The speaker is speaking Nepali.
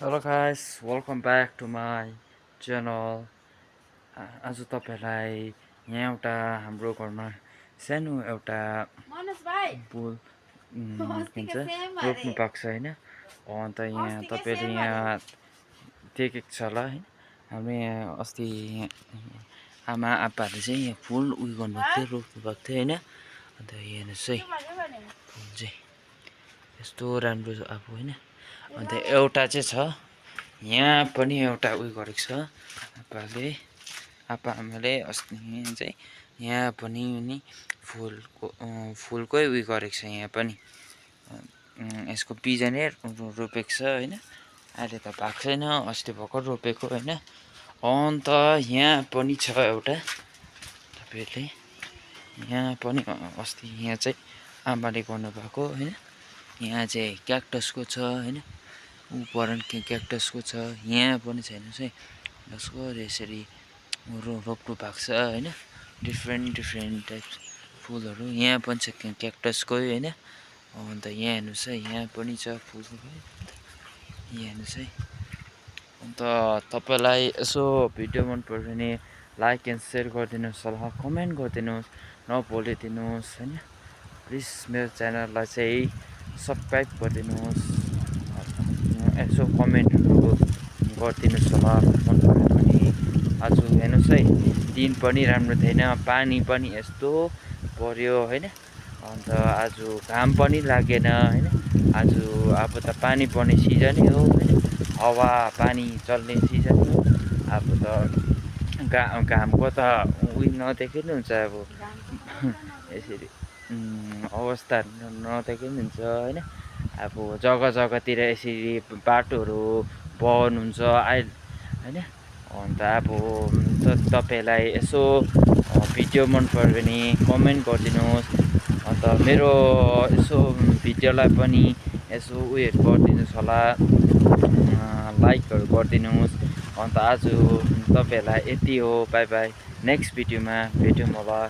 Hello guys, welcome back to my channel. आज तपाईहरुलाई यहाँ एउटा हाम्रो घरमा सानो एउटा फुल भन्छ रोप्नु पाएको छ हैन। अन्त यहाँ तपाईले यहाँ देखेको छ होला हैन। हाम्रो यहाँ अस्ति आमा आप्पाले चाहिँ यहाँ फुल उयो गर्नुभएको थियो, रोप्नु भएको थियो हैन। अन्त हेर्नुस् है फुल चाहिँ यस्तो राम्रो छ अब हैन। अन्त एउटा चाहिँ छ यहाँ पनि एउटा उयो गरेको छ आप्पाले आप्पा आमाले अस्ति चाहिँ यहाँ पनि नि फुलकै उयो गरेको छ। यहाँ पनि यसको बिजनै रोपेको छ हैन। अहिले त भएको छैन, अस्ति भर्खर रोपेको हैन। अन्त यहाँ पनि छ एउटा तपाईहरुले यहाँ पनि अस्ति यहाँ चाहिँ आमाले गर्नुभएको हैन। यहाँ चाहिँ क्याक्टसको छ हैन, उपरन क्याक्टसको छ। यहाँ पनि छैन है, यसको यसरी रोप्नु भएको छ हैन। डिफ्रेन्ट टाइप्स फुलहरु यहाँ पनि छ क्याक्टसको हैन। अन्त यहाँ हेर्नुस् है, यहाँ पनि छ फुल यहाँ हेर्नुस् है। अन्त तपाईलाई यसो भिडियो मन पर्यो भने लाइक एन्ड शेयर गरिदिनुस् होला, कमेन्ट गरिदिनुस्, नभुलिदिनुस् हैन। प्लिज मेरो च्यानललाई चाहिँ सब्स्क्राइब गरिदिनुस्, यसो कमेन्टहरु गरिदिनुस् होला मन पर्यो भने। आज हेर्नुस् है, दिन पनि राम्रो थिएन, पानी पनि यस्तो पर्यो हैन। अन्त आज घाम पनि लागेन हैन। आज अब त पानी पर्ने सिजनै हो हैन, हावा पानी चल्ने सिजन हो। अब त घामको त उयो नदेखे नि हुन्छ अब यसरी अवस्था नदेखे नि हुन्छ हैन। अब जग्गा जग्गातिर यसरी बाटोहरु बन्द हुन्छ हैन। अन्त अब तपाईलाई यसो भिडियो मन पर्यो भने कमेन्ट गरिदिनुस्। अन्त मेरो यसो भिडियोलाई पनि यसो उयोहरु गरिदिनुस् होला, लाइकहरु गरिदिनुस्। अन्त आज तपाईहरुलाई यति हो, बाइ बाइ। नेक्स्ट भिडियोमा भेटौँ होला।